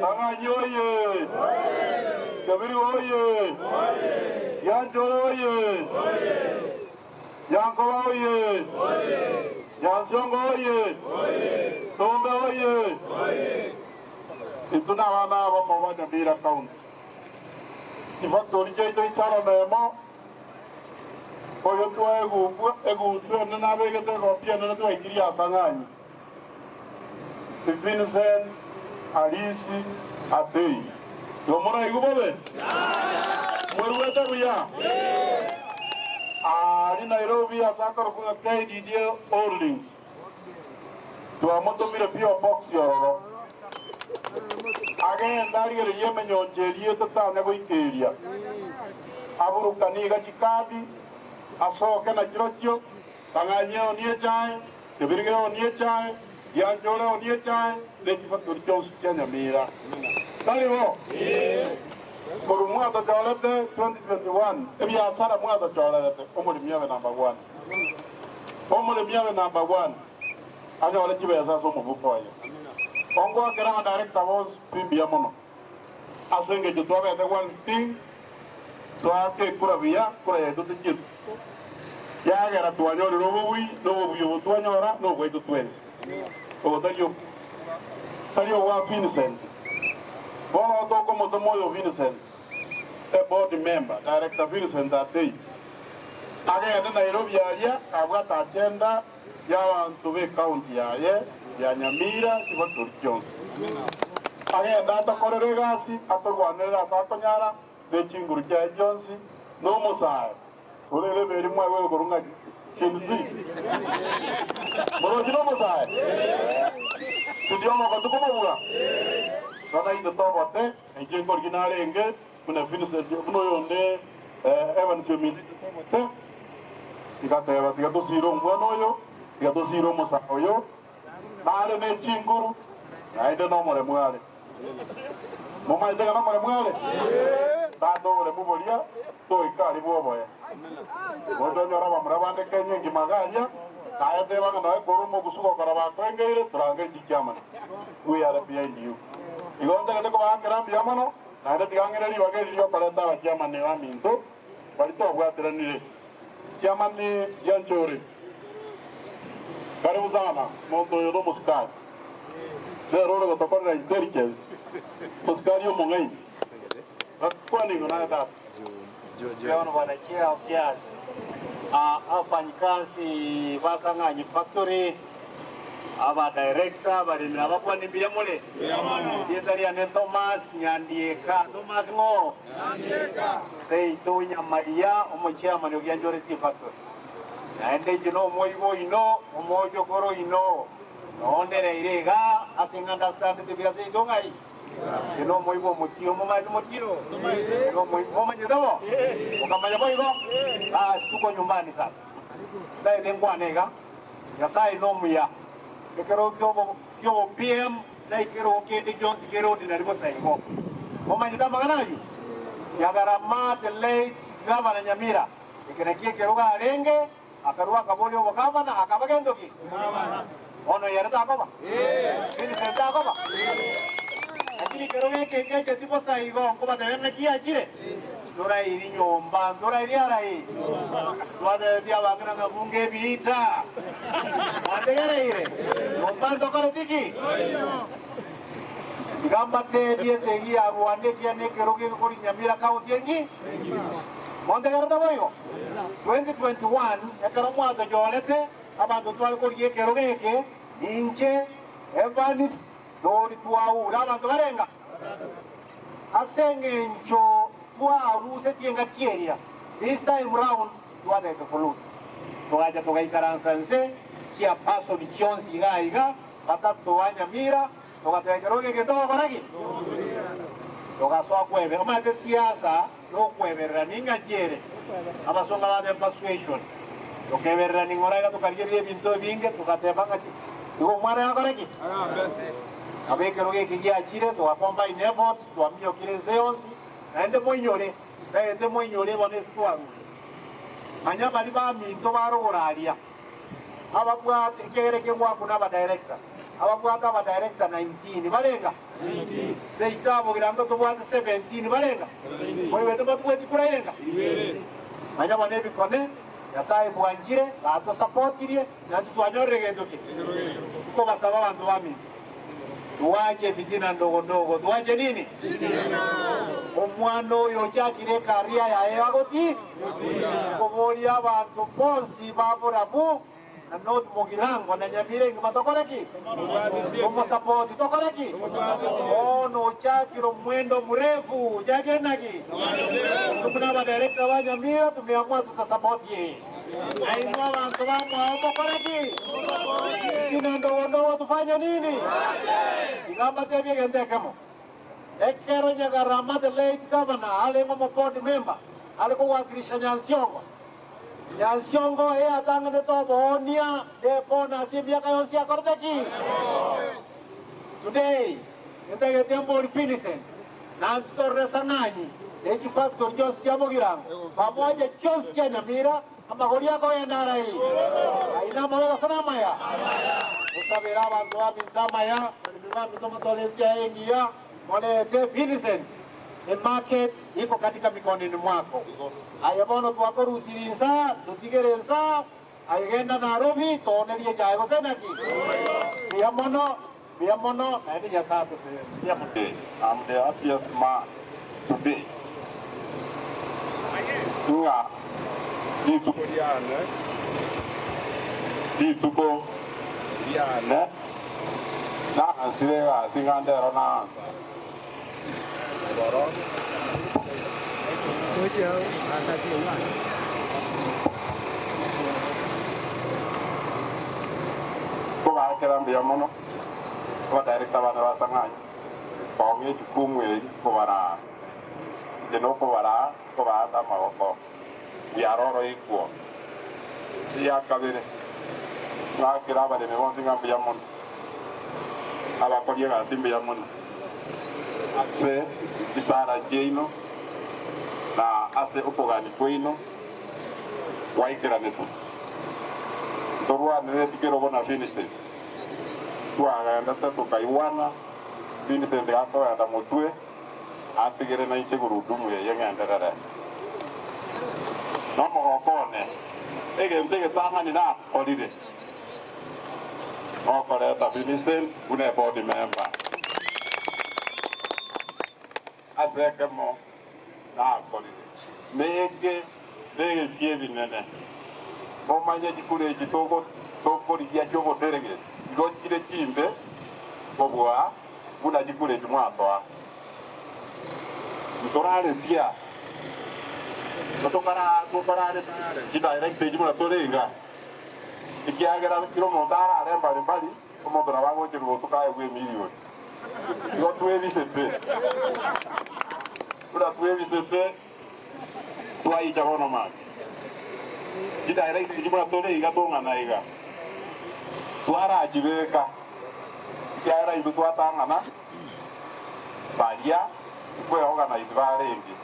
Sang'anyi oye! Kebirigo oye! Gianchore oye! Nyankoba oye! Nyansiongo oye! Tombe oye! Intwe nabana abamo ba Nyamira County. Chifactori chiaito isano nemo, oyo twaegugwa egutu enene abegete egopia enene twaikirie asang'anyi. Vincent Alisi Atei. Igo moraigwe bobe? Mweruete buya? Aria Nairobi ase akorokwa ng'a KDDA Holdings, twamotomire PO Box ororo, agende arigererie emenyoncho eria etotanya goikeria, aburukanie iga chikadi, asoke na chirochio, Tang'anyia onie echae, kebirige onie echae, gianchore onie echae, ne chifactori chionsi chia Nyamira. Tari bo? Korwa mwatochorete 2021, ebiasara mwatochorerete, omoremi abe number one. Omoremi abe number one, anyore chibesa ase omobuko oye. Ongoakera abadirector bonsi pi mbuya mono, ase engencho twabete one thing, Toake ekura buya, kura yaito tichieti, kiagera twanyorire obobui, na obobui obo twanyora nobwaito twensi. Obo tari tari obwa Vincent. Bono tokomotoma oyo Vincent, e board member, Director Vincent Atei, agende Nairobi aria kabwate agenda y'abanto b'ecounty yaye ya Nyamira chibatori chionsi. Agende atokorere egasi, atorwanerere ase akonyara ne chinguru chiaye chionsi, na omosae ore ere eeri mwaigwe korwa ng'a Gen-Z. Morochi nomosae? Tindi omogotu komobua? Bono intwe tobote, inche nkorigia narenge buna Vincent, buna oyonde Evans ominto intwe tobote. Ngateba, Tiga tosiire omwana oyo, tiga tosiire omosae oyo, nare ne chinguru, naende nomoremu are. Momaete ng'a nomoremu are? Tata oboremu boria toika aria bw'oboe. Gocha onyore abamura bande Kenya engima iga aria, naye teba ng'a noe korwa omogusu gokora bakoengeire, torangerie chichairman. We are behind you. Igo ntagete kobaakera mbuya mono, naende tiga ng'ire ribaga eri riokoreta abachairman baminto baria twabwateranire. Chairman Gianchore, karibu sana, monto oyo nomosikari. Nere ore gotokorera intelligence, mosikari omong'aini. Gakwana ing'o naye tata? John Bwana Chair Kiasi abafanyikazi ba Sang'anyi Factory, aba director, abaremi nabakwani mbuya more? Erieta riane Thomas Nyandieka. Thomas ng'o? Seito Nyamaiya, omochairman o Gianjore Tea Factory. Naende inche nomoigo oino, omochokoro oino, nondereire iga ase ng'a ndastandete buya seito ng'ai? Inche nomoigo omotio, omomanyete omotio? Momanyete bo? Mokamanya boigo? Basi tuko nyumbani sasa. Ndaete nkwane iga, Nyasaye nomuya, ekero kiobo kiobo PM na ekerogo kende gionsi kere ordinary bosa igo. Momanyete amang'ana ayio? Nyagarama the late Governor Nyamira, eke nakio ekerogo arenge, akarua akaboria obogavana akaba gento ki? Bono oyere takoba? Vincent takoba? Lakini ekerogo eke nkecheti bosa igo, nkobatebia naki giachire? Ntorairi nyomba, ntorairi arai? Twatebetie abang'ina ng'a bunga ebiita. Mwantegereire? Nyomba ntokoreti ki? Tiga mbateebie esegi ya Rwanda ekiagera nekerogo egekori Nyamira County engi. Montegerete boigo? 2021 ekero mwatochorete abanto tware korigia ekerogo eke, inche, Evans, Dori twaure abanto barenga? Ase engencho twarusetie engaki eria, this time round twatete kolusa. Togacha togaikaransa nse chiaperson chionsi iga iga, batato ba Nyamira, togateba ekero eke togokora ki? Togasoa kwebe. Omanyete siasa nokwebererania ing'aki ere? Abasongo abateba persuasion. Tokebererania ng'ora iga tokarigereria ebinto ebinge togateba ng'aki igo omwana yakore ki? Nabo ekerogo eke giachire toga combine efforts twaminyokire ense yonsi naende moinyore naende moinyore bono ase twarure. Manya baria baminto barogoro aria ababwate ekiagera eke ngwakuna aba director. Ababwate abadirector 19 barenga? Seito abogirango tobwate 17 barenga? Moigwete mbatuete kura irenga? Manya bono ebikone, Nyasaye bwanchire, gatosapotirie, naintwe twanyorire gento ki? Nkobasaba abanto baminto, twache efitina ndogo ndogo, twache nini? Omwana oyo ochakire ekaria yaye agoti? Nkoboria abanto bonsi ba Borabu, na North Mugirango na Nyamira engima tokore ki? Tomosapoti tokore ki? Bono ochakire omwendo omurefu, ochakire naki? Intwe buna abadirector ba Nyamira tumeamua tutasapoti eye. Na inwe abanto bamwao mokore ki? Fitina ndogo ndogo tufanye nini? Tiga mbatebie egento ekemo. Ekero Nyagarama the late governor arenge omoboard member are kowakilisha Nyansiongo, Nyansiongo eyatang'anete oboonia ne bonus emiaka yonsi akorete ki? Today, ntagete mbori Vincent, na ntorere Sang'anyi, ne chifactory chionsi chia Mugirango, pamoja chionsi chia Nyamira, amagori akogenda arai. Aina amaboko sana amaya. Gusabira abantu baminto amaya, barimi baminto motore engiya, morete Vincent, the market iko katika mikononi mwako. Aya bono twakorusiri nsa, tutigere nsa, ayegenda Nairobi, toonerie chae gose naki. Mbuya mono, mbuya mono, naende Nyasaye atosere. Mbuya mono. I'm the happiest man today. Ng'a rituko riane, rituko riane, naansire egasi ng'a ndero naansa. Igoro. Kobakera mbuya mono, abadirector bane ba Sang'anyi, kong'a ejukumu eri kobaraa. Inche nokobaraa, kobaata amagoko, biaroro equal. Eya kabere, ng'akera abaremi bonsi ng'a mbuya mono, abakori egasi mbuya mono, ase chisara chiaino na ase okogani kwaino gwaikeranete. Ntorwanereti kerogo na Vincent, twagendete tokaigwana, Vincent gakogenda motwe, antigere na inche gurudumu eye ng'enderere. Nomogoko one, egento egetang'ani nakorire, nokoreta Vincent buna board member. Ase ekemo nakorire. Nenge negesie ebinene, momanye chikura echi tokorigia chiobodelegate, igo chire chimbe kobua buna chikura echi mwatoa. Ntoraretia, tokarare chidirect echi buna tore iga. Ekiagera kera omonto arare mbari mbari, omonto nabo agocherwa gotuka aegwe emilioni. Igo twebisete. Buna twebisete, twaicha bono mambia. Chidirect echi buna tore iga tong'ana iga. Twarachibeka. Ekiagera intwe twatang'ana, baria kweorganize barenge.